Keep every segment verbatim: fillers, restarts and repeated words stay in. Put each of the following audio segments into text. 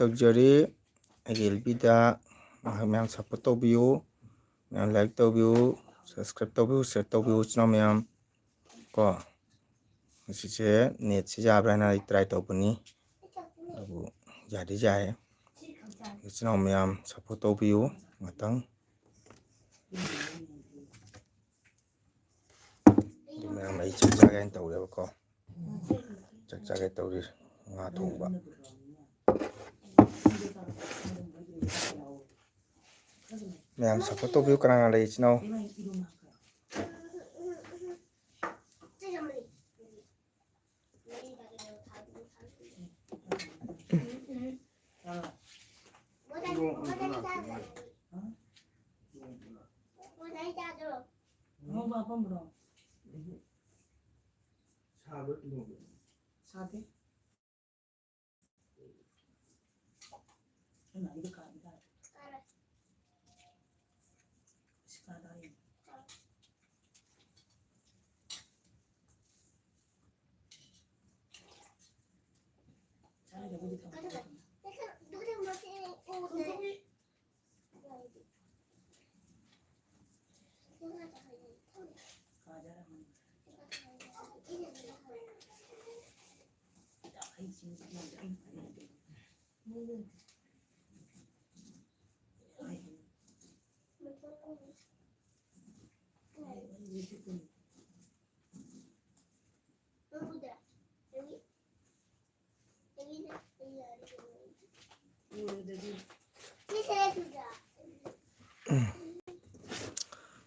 ꯇꯧꯖꯔꯤ꯫ ꯑꯩꯒꯤ ꯑꯦꯜ ꯕꯤꯗ ꯉꯥꯏꯍꯥꯛ ꯃꯌꯥꯝ ꯁꯞꯄꯣꯔꯠ ꯇꯧꯕꯤꯌꯨ, ꯃꯌꯥꯝ ꯂꯥꯏꯛ ꯇꯧꯕꯤꯌꯨ, ꯁꯕꯁꯀ꯭ꯔꯥꯏꯕ ꯇꯧꯕꯤꯌꯨ, ꯁꯤꯌꯔ ꯇꯧꯕꯤꯌꯨ, ꯏꯆꯤꯟ ꯏꯅꯥꯎ ꯃꯌꯥꯝ꯫ ꯀꯣ, ꯉꯁꯤꯁꯦ ꯅꯦꯠꯁꯦ ꯌꯥꯕ꯭ꯔꯥ ꯍꯥꯏꯅ ꯑꯩ ꯇ꯭ꯔꯥꯏ ꯇꯧꯕꯅꯤ, ꯑꯗꯨꯕꯨ ꯌꯥꯗꯤ ꯌꯥꯏ꯫ ꯏꯆꯤꯟ ꯏꯅꯥꯎ ꯃꯌꯥꯝ ꯁꯞꯄꯣꯔꯠ ꯇꯧꯕꯤꯌꯨ ꯉꯥꯛꯇꯪ꯫ ꯑꯗꯨ ꯃꯌꯥꯝ ꯑꯩ ꯆꯥꯛ ꯆꯥꯒꯦꯅ ꯇꯧꯔꯦꯕꯀꯣ꯫ ꯆꯥꯛ ꯆꯥꯒꯦ ꯇꯧꯔꯤ꯫ ꯉꯥ ꯊꯣꯡꯕ꯫ ꯃꯌꯥꯝ ꯁꯞꯄꯣꯔꯠ ꯇꯧꯕꯤꯌꯨ꯫ ꯀꯅꯥ ꯀꯅꯥ ꯂꯩ ꯏꯆꯤꯟ ꯏꯅꯥꯎ? ꯁꯥꯗꯦ꯫ ꯑꯩꯅ ꯑꯩꯗꯤ ꯀꯥꯗꯤ ꯀꯥꯗꯦ꯫ ꯏꯁ, ꯀꯥꯗꯥꯏ? ꯆꯥꯔꯤꯗꯕꯨꯗꯤ ꯊꯝꯃꯣ꯫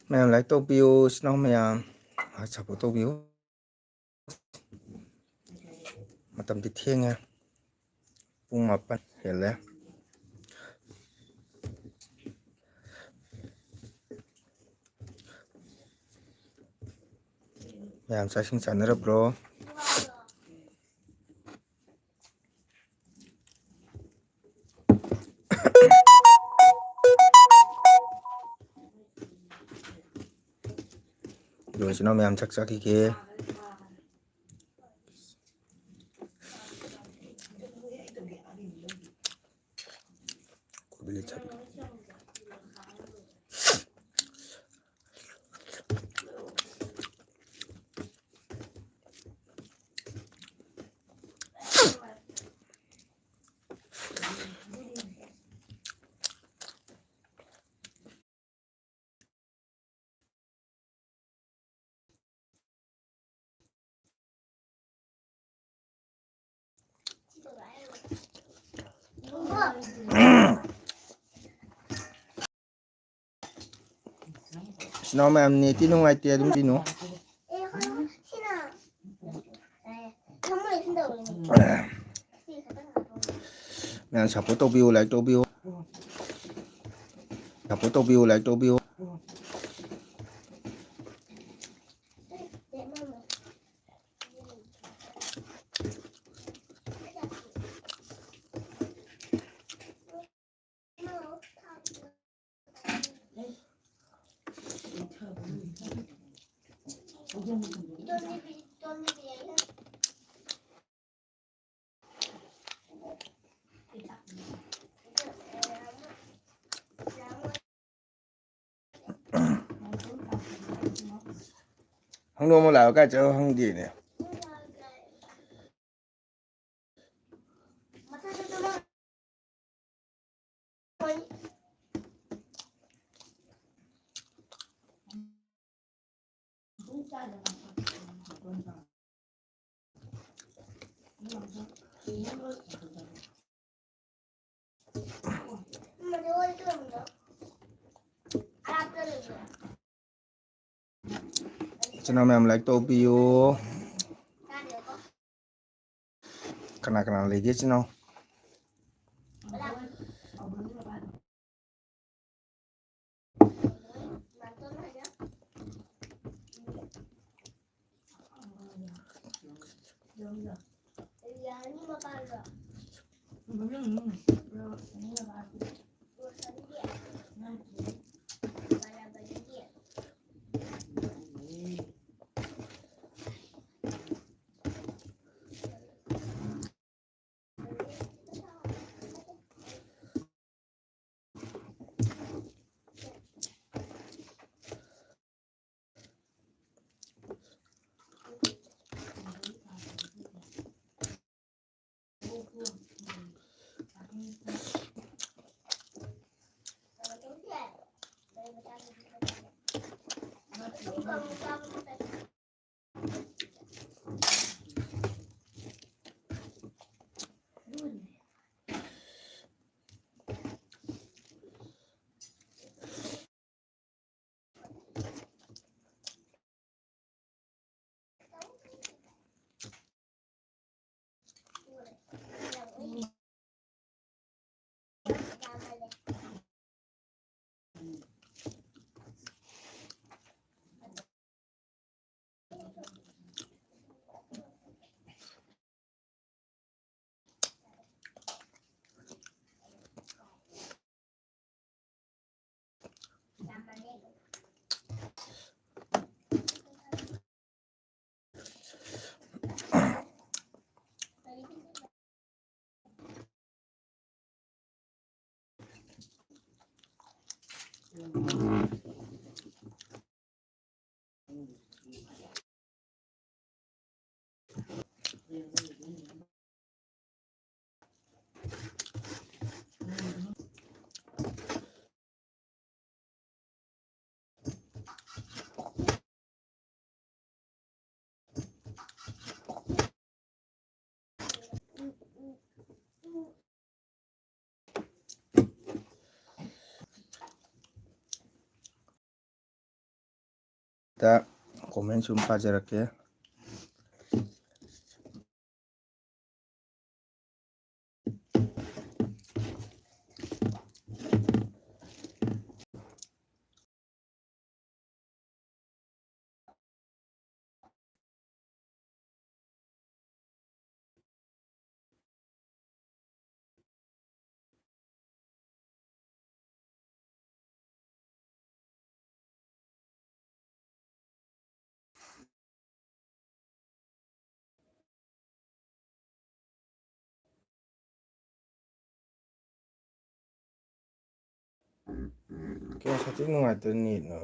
ꯃꯌꯥꯝ ꯂꯥꯏꯛ ꯇꯧꯕꯤꯌꯨ, ꯏꯆꯤꯟ ꯏꯅꯥꯎ ꯃꯌꯥꯝ ꯁꯞꯄꯣꯔꯠ ꯇꯧꯕꯤꯌꯨ꯫ ꯃꯇꯝꯗꯤ ꯊꯦꯡꯉꯦ, ꯄꯨꯡ ꯃꯥꯄꯟ ꯍꯦꯜꯂꯦ꯫ ꯃꯌꯥꯝ ꯆꯥꯛ ꯏꯁꯤꯡ ꯆꯥꯅꯔꯕ꯭ꯔꯣ? ꯑꯗꯣ ꯏꯆꯤꯟ ꯏꯅꯥꯎ ꯃꯌꯥꯝ ꯆꯥꯛ ꯆꯥꯈꯤꯒꯦ꯫ ꯃꯤꯅꯤꯠ ꯁꯥꯕꯤꯔꯣ꯫ ꯏꯆꯤꯟ ꯏꯅꯥꯎ ꯃꯌꯥꯝ, ꯅꯦꯠꯇꯤ ꯅꯨꯡꯉꯥꯏꯇꯦ, ꯑꯗꯨꯝ ꯆꯤꯅꯨ꯫ ꯃꯌꯥꯝ support ꯇꯧꯕꯤꯌꯨ, like ꯇꯧꯕꯤꯌꯨ꯫ Support ꯇꯧꯕꯤꯌꯨ, like ꯇꯧꯕꯤꯌꯨ꯫ ꯍꯪꯗꯣꯛ ꯑꯃ ꯂꯥꯛꯑꯣ, ꯀꯥꯏ ꯆꯠꯂꯣ ꯈꯪꯗꯦꯅꯦ꯫ ꯏꯆꯤꯟ ꯏꯅꯥꯎ ꯃꯌꯥꯝ, like ꯇꯧꯕꯤꯌꯨ꯫ ꯀꯅꯥ ꯀꯅꯥ ꯂꯩꯒꯦ, ꯏꯆꯤꯟ ꯏꯅꯥꯎ? ꯗ comment ꯁꯨꯝ ꯄꯥꯖꯔꯛꯀꯦ꯫ ꯀꯌꯥ ꯁꯥꯊꯤ ꯅꯨꯡꯉꯥꯏꯇꯦ ꯅꯦꯠꯅ꯫